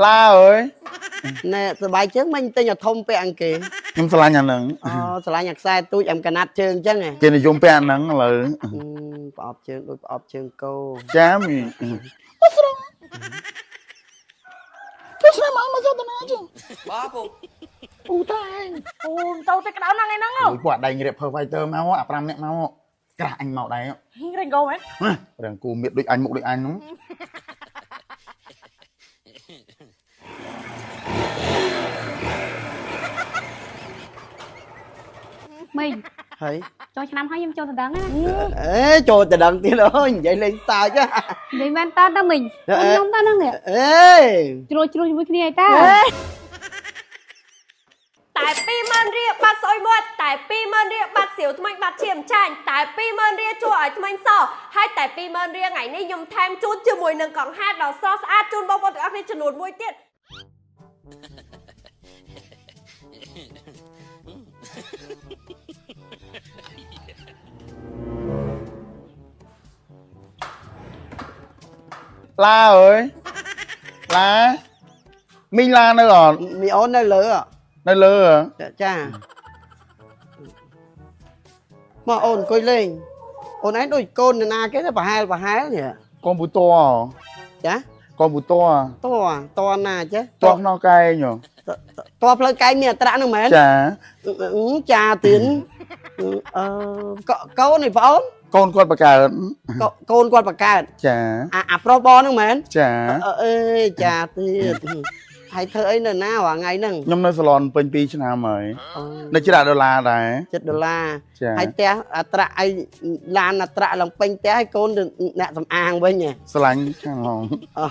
ឡាអើយ ណែសบายជើងមិនទិញអាធំពាក់អង្គគេ ខ្ញុំស្រឡាញ់អាហ្នឹង អូស្រឡាញ់អាខ្សែទូចអាមកណាត់ជើងអញ្ចឹងហ៎ គេនិយមពាក់អាហ្នឹងឥឡូវ ប្រអប់ជើងដូចប្រអប់ជើងគោ ចាមីអូស្រងទៅស្នេហ៍មកមកទៅណាជិះ បាទពូ ពូតែឯង អូទៅទៅក្តៅណាស់ថ្ងៃហ្នឹង អូយពួកអាដែងរៀប Per Fighter មកអា5នាក់មកក្រាស់អញមកដែរ រែងគោមែន រាងគូមៀតដូចអញមុខដូចអញហ្នឹង មីង ហើយ ចូលឆ្នាំហើយខ្ញុំចូលទៅដឹងណា អេចូលទៅដឹងទៀតអូយនិយាយលេងសើចហ៎ និយាយមែនតើតើមីងខ្ញុំតើហ្នឹងនេះ អេ ជ្រួលជ្រួលជាមួយគ្នាឯតា តែ20000រៀលបាត់ស្អុយមាត់តែ20000រៀលបាត់សៀវថ្មិញបាត់ឈាមចាញ់តែ20000រៀលជួឲ្យថ្មិញសហើយតែ20000រៀលថ្ងៃនេះខ្ញុំថែមជូនជាមួយនឹងកង្ហាដ៏ស្រស់ស្អាតជូនបងប្អូនទាំងអស់គ្នាចំនួនមួយទៀត ឡាអើយឡាមីងឡានៅអត់ មីអូននៅលើ នៅលើ ចាមកអូនអង្គុយលេងអូនឯងដូចកូននរណាគេទៅប្រហែលប្រហែលនេះ កុំព្យូទ័រ ចា កុំព្យូទ័រ តតណាចេះ តោះខ្នោះកែង តផ្លូវកែងមានអត្រាហ្នឹងមែន ចា ចាទៀនអឺកូននេះបងអូ កូនគាត់បកើត នកូនគាត់បង្កើត ចា អាអាប្រុសបងហ្នឹងមែន ចា អើយចាទៀតហើយធ្វើអីនៅណារាល់ថ្ងៃហ្នឹង ខ្ញុំនៅសាឡនពេញ2ឆ្នាំហើយនៅច្រាក់ដុល្លារដែរ 7ដុល្លារ ចា ហើយផ្ទះអត្រាអីឡានអត្រាឡើងពេញផ្ទះហើយកូនទៅអ្នកសំអាងវិញហ៎ ស្រឡាញ់ខាងហង អឺ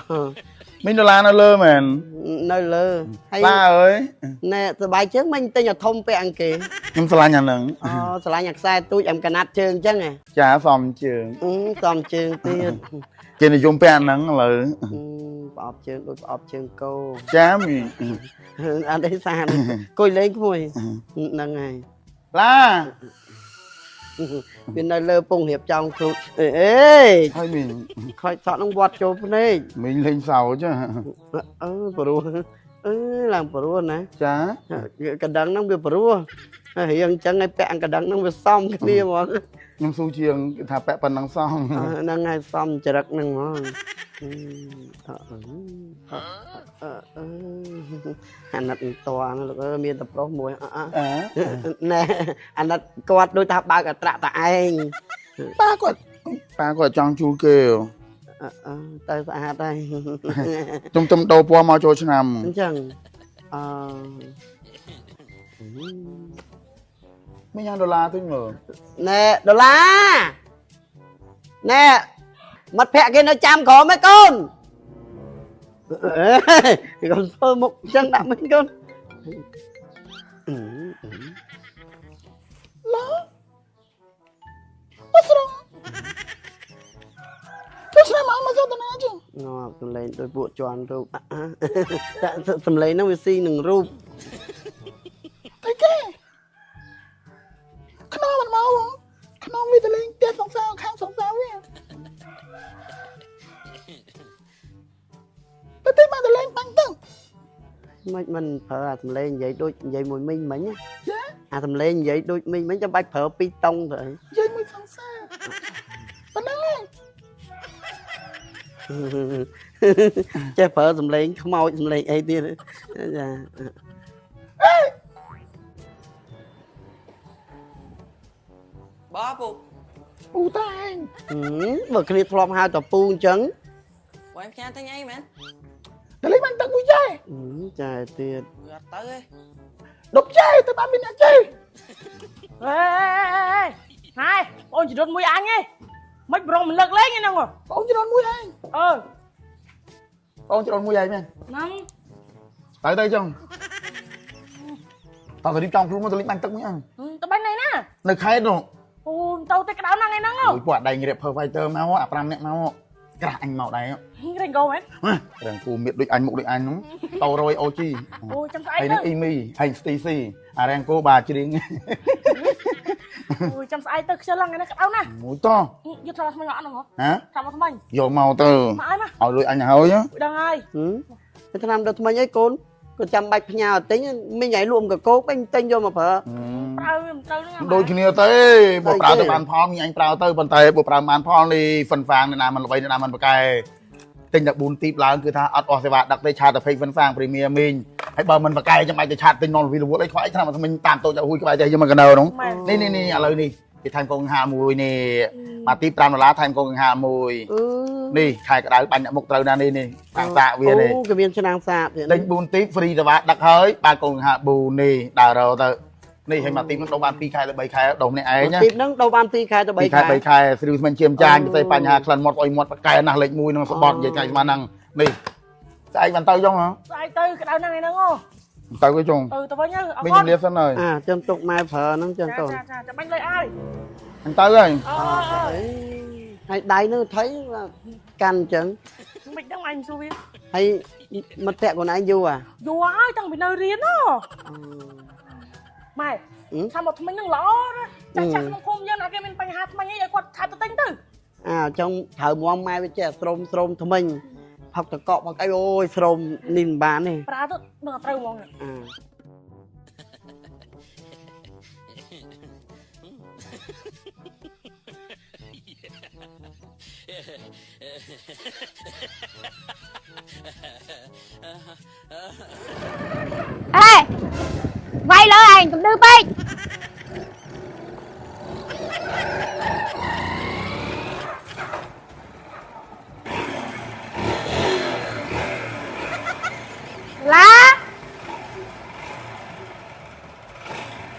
មីងដុល្លារនៅលើមែន នៅលើហើយ ឡាអើយ ណែសบายជើងមិនទិញអាធំពាក់អង្គគេ ខ្ញុំស្រឡាញ់អាហ្នឹង អូស្រឡាញ់អាខ្សែទូចអាមកណាត់ជើងអញ្ចឹងហ៎ ចាសំជើង អឺសំជើងទៀត គេនិយមពាក់អាហ្នឹងឥឡូវ ប្រអប់ជើងដូចប្រអប់ជើងគោ ចាមី អត់ទេសានអង្គុយលេងក្មួយហ្នឹងហើយ ឡា វានៅលើពងរៀបចំខ្លួនអេអេ ហើយមីង ខ້ອຍសក់នឹងវត្តចូលភ្នែក មីងលេងសើច អឺព្រោះអឺឡើងព្រោះណា ចា កណ្ដឹងហ្នឹងវាព្រោះហើយរៀងអញ្ចឹងឲ្យពាក់កណ្ដឹងហ្នឹងវាសមគ្នាហ្មង ខ្ញុំស៊ូជាងគេថាពាក់ប៉ុណ្ណឹងសោះ ហ្នឹងហើយសមចរិតហ្នឹងហ្មងអឺអាណិតតហ្នឹងលោកអើយមានតែប្រុសមួយអ អើ ណែអាណិតគាត់ដូចថាបើកអត្រាក់តែឯង ប៉ាគាត់ប៉ាគាត់ចង់ជួលគេ អឺទៅស្អាតហើយ ខ្ញុំទំដូរពណ៌មកចូលឆ្នាំ អញ្ចឹងអឺ មីងញ៉ាំដុល្លារតិចមើល ណែដុល្លារណែមិត្តភក្តិគេនៅចាំក្រមឯកូនអេកូនធ្វើមុខអញ្ចឹងដាក់មិនកូន ឡាអស្រងទៅស្នេហ៍មកមកទៅណាជិះ ងាប់សំលេងដោយពួកជន់រូបតែសំលេងហ្នឹងវាស៊ីនឹងរូប តែគេខ្នងមិនមកខ្នងវាទៅលេងផ្ទះសង្សារខាងសង្សារវាទៅទេមកទៅលេងបាញ់ទៅ មិនមិនប្រើអាសំលេងនិយាយដូចនិយាយមួយមីងមិញណា ចា អាសំលេងនិយាយដូចមីងមិញចាំបាច់ប្រើពីរតុងទៅអី យាយមួយសង្សារប៉ុណ្ណឹងឯង ចេះប្រើសំលេងខ្មោចសំលេងអីទៀតចា បាទពូ ពូតែឯង ហឹមបើគ្នាធ្លាប់ហៅតពូអញ្ចឹង បងផ្ញើទិញអីមែន ទៅលេងបាញ់ទឹកមួយចែ ហឹមចាទៀត វាអត់ទៅទេ ដប់ចែទៅបានមានអ្នកចែ អេហើយបងចរុនមួយអញឯងមិនប្រងមិនលើកលែងហ្នឹង បងច្រនមួយឯង អឺ បងច្រនមួយឯងមែន ហ្នឹង ទៅទៅចុងតើទៅរៀបចំខ្លួនមកទៅលេងបាញ់ទឹកមួយអញ ទៅបាញ់ណៃណា នៅខេត្តនោះ អូទៅទៅក្តៅណាស់ថ្ងៃហ្នឹង អូយពួកអាដែងរៀប Per Fighter មកអា5នាក់មកក្រាស់អញមកដែរ រែងគោមែន រាងគូមៀតដូចអញមុខដូចអញហ្នឹងតរយ OG អូចាំស្អែក ហើយ ទៅ នឹងអ៊ីមីហើយស្ទីស៊ីអារាងគោបាទច្រៀង អូចាំស្អែកទៅខ្ជិលហ្នឹងថ្ងៃនេះក្តៅណាស់ មួយត យកថ្នាំថ្មីអត់ហ្នឹង ហ៎ ថ្នាំថ្មី យកមកទៅ មកឲ្យមក ឲ្យលុយអញហើយ ដឹងហើយ ហឹមថ្នាំដុសធ្មេញអីកូនក៏ចាំបាច់ផ្ញើទិញមីងឲ្យលក់មកកោកវិញទិញយកមកប្រើ ប្រើវាមិនត្រូវហ្នឹង ដូចគ្នាទេបើប្រើទៅបានផលមីងអញប្រើទៅប៉ុន្តែបើប្រើបានផលនេះហ្វិនហ្វាងអ្នកណាមិនល្បីអ្នកណាមិនប្រកែទិញតែ4ទីបឡើងគឺថាអត់អស់សេវាដឹកទេឆាតទៅពេកហ្វិនហ្វាងព្រីមៀមីងហើយបើមិនប្រកែចាំបាច់ទៅឆាតទិញនំវីលវលអីខ្វាយឆ្នាំមិញតាមតូចហួយក្បែរទេយើងមកកណោនោះនេះនេះនេះឥឡូវនេះគេថែមកងហាមួយនេះមកទី5ដុល្លារថែមកងហាមួយ អឺ នេះខែក្តៅបាញ់អ្នកមុខត្រូវណាស់នេះនេះខាងសាកវានេះ អូគេមានឆ្នាំងសាកទៀត ទិញ4ទី free សេវាដឹកហើយបានកងហា4នេះដើររទៅនេះឲ្យមកទីនោះដូរបាន2ខែទៅ3ខែដូរម្នាក់ឯងណា ទីហ្នឹងដូរបាន2ខែទៅ3 2 ខែ ខែ3ខែស្រីស្មិញជាមចាញពិសេសបញ្ហាក្លិនមាត់អុយមាត់ប៉កែណាស់លេខ1នឹងស្បត់និយាយថ្ងៃស្មានហ្នឹងនេះស្អែកបានទៅចុងហ៎ ស្អែកទៅក្តៅហ្នឹងឯហ្នឹងអូ ទៅវិញចុង ទៅទៅវិញទៅអរ វិញ គុណ ជំរាបសិនហើយ អាចាំទុកម៉ែប្រើហ្នឹងចឹងកូន ចាចាចាំបាញ់លុយឲ្យ អញទៅហើយ អឺអឺ ហើយដៃហ្នឹងថៃកាន់អញ្ចឹង មិនដឹងអញមិនសួរវា ហើយមិត្តភក្តិខ្លួនឯងយូរអា យូរហើយតាំងពីនៅរៀនហ៎ម៉ែថាមកថ្មិញហ្នឹងល្អណាចាស់ចាស់ក្នុងភូមិយើងណាគេមានបញ្ហាថ្មិញអីឲ្យគាត់ថាទៅទិញទៅ អាចង់ត្រូវមមម៉ែវាចេះស្រោមស្រោមថ្មិញផឹកតកក់ផឹកអីអូយស្រោមនេះមិនបានទេ ប្រើទៅនឹងត្រូវហ្មង អា អេវាយលើឯងកុំឌឺពេកឡា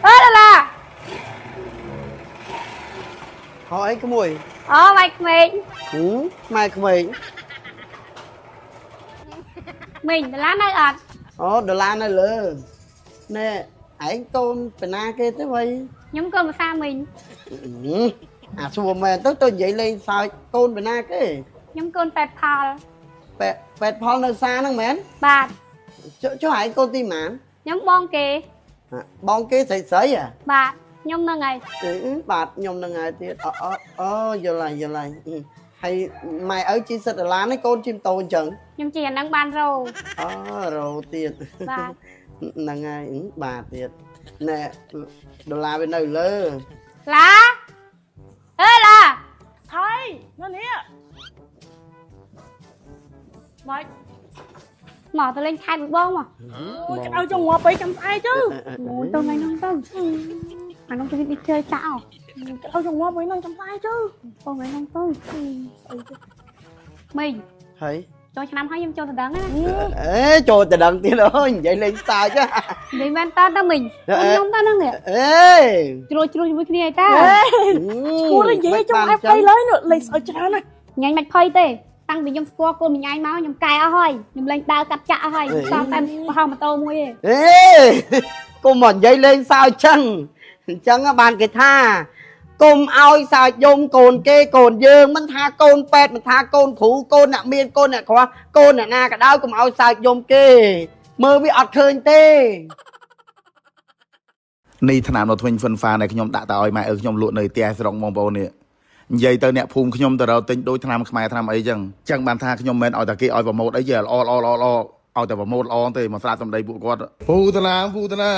អើឡា ហោអីក្មួយ អូម៉ៃក្មេង ហឹមម៉ែក្មេង មីងដុល្លារនៅអត់ អូដុល្លារនៅលើណែឯងកូនពីណាគេទេវ៉ៃ ខ្ញុំកូនភាសាមីង អាសួរមែនទៅទៅនិយាយលេងសើចកូនពីណាគេ ខ្ញុំកូនប៉ែតផល ប៉ែប៉ែតផលនៅសាហ្នឹងមែន បាទ ចុះចុះឯងកូនទីម៉ាន ខ្ញុំបងគេ បងគេស្រីស្រីហ៎ បាទខ្ញុំហ្នឹងហើយ អឺបាទខ្ញុំនឹងហើយទៀតអូអូអូយល់ហើយយល់ហើយហើយម៉ែឪជិះសិតដុល្លារនេះកូនជិះម៉ូតូអញ្ចឹង ខ្ញុំជិះអាហ្នឹងបានរោ អូរោទៀត បាទ ហ្នឹងហើយបាទទៀតណែដុល្លារវានៅលើ ឡាអើឡា ថៃនៅនេះម៉េច មកទៅលេងខេត្តមួយបងមក អូយក្តៅចង់ងាប់ពេកចាំស្អែកទៅ អូយទៅថ្ងៃហ្នឹងទៅអានោះទៅនេះchơi ចាក់ ក្តៅចង់ងាប់វិញហ្នឹងចាំស្អែកទៅ បងថ្ងៃហ្នឹងទៅមីង ហើយ ចូលឆ្នាំហើយខ្ញុំចូលទៅដឹងណា អេចូលទៅដឹងទៀតអូយនិយាយលេងសើចហ៎ និយាយមែនតើតើមីងខ្ញុំតើហ្នឹងនេះ អេ ជ្រួលជ្រួលជាមួយគ្នាឯតា គួរនិយាយចង់អែបភ័យឡើយនោះលេងស្អុយច្រើនណាស់ ញ៉ាញ់មិនភ័យទេតាំងពីខ្ញុំស្គាល់កូនមីងឯងមកខ្ញុំកែអស់ហើយខ្ញុំលែងដើរកាត់ចាក់អស់ហើយសល់តែប្រហោះម៉ូតូមួយទេ អេកុំមកនិយាយលេងសើចចឹងអញ្ចឹងបានគេថាកុំឲ្យសើចយំកូនគេកូនយើងមិនថាកូនពេទ្យមិនថាកូនគ្រូកូនអ្នកមានកូនអ្នកខ្វះកូនអ្នកណាក៏ដោយកុំឲ្យសើចយំគេមើលវាអត់ឃើញទេ នេះថ្នាំនៅធ្មេញហ្វិនហ្វាដែលខ្ញុំដាក់ទៅឲ្យម៉ែឪខ្ញុំលក់នៅផ្ទះស្រុកបងប្អូននេះនិយាយទៅអ្នកភូមិខ្ញុំទៅរកទិញដូចថ្នាំខ្មែរថ្នាំអីចឹងចឹងបានថាខ្ញុំមិនមែនឲ្យតែគេឲ្យប្រម៉ូតអីទេល្អល្អល្អល្អឲ្យតែប្រម៉ូតល្អទេមកស្រាតសម្ដីពួកគាត់ពូតាណាពូតាណា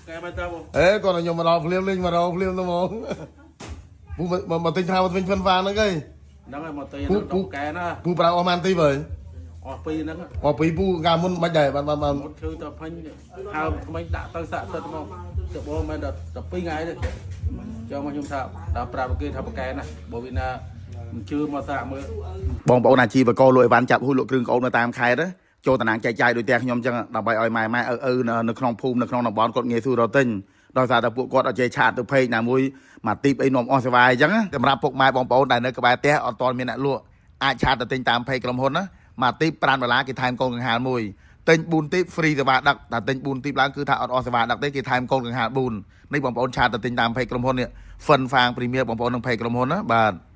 កែមកទៅបង អេគាត់ឲ្យខ្ញុំមកដល់ភ្លាមលេងមកដល់ភ្លាមទៅហ្មងពូមកមកទិញថ្នាំមកវិញហ្វិនហ្វាហ្នឹងឯង ហ្នឹងហើយមកទៅ ពូ ហ្នឹងដល់កែណា ពូប្រើអស់ម៉ានទីបើ អស់ពីរហ្នឹង អស់ពីពូកាលមុនមិនដែរបានបានបាន មុតឈឺទៅផាញ់ហើមថ្មីដាក់ទៅសាក់សិតមកទៅបងមិនដល់12ថ្ងៃទេចូលមកខ្ញុំថាដល់ប្រាប់គេថាបកែណាបើវាណាមិនជឿមកសាក់មើល បងប្អូនអាជីវករលក់អីវ៉ាន់ចាប់ហ៊ូលក់គ្រឿងក្អូននៅតាមខេត្តណាចូលតំណាងចែកចាយដូចផ្ទះខ្ញុំចឹងដើម្បីឲ្យម៉ែម៉ែឪឪនៅក្នុងភូមិនៅក្នុងតំបន់គាត់ងាយស្រួលរកទិញដោយសារតែពួកគាត់អត់ចេះឆាតទៅពេកណាមួយមកទីបអីនាំអស់សេវាអីចឹងណាសម្រាប់ពុកម៉ែបងប្អូនដែលនៅក្បែរផ្ទះអត់ទាន់មានអ្នកលក់អាចឆាតទៅទិញតាមពេកក្រុមហ៊ុនណាមកទីប5ដុល្លារគេថែមកូនកង្ហាលមួយទិញ4ទីប free សេវាដឹកតែទិញ4ទីបឡើងគឺថាអត់អស់សេវាដឹកទេគេថែមកូនកង្ហាល4នេះបងប្អូនឆាតទៅទិញតាមពេកក្រុមហ៊ុននេះហ្វិនហ្វាងព្រីមៀបងប្អូននឹងពេកក្រុមហ៊ុនណាបាទ។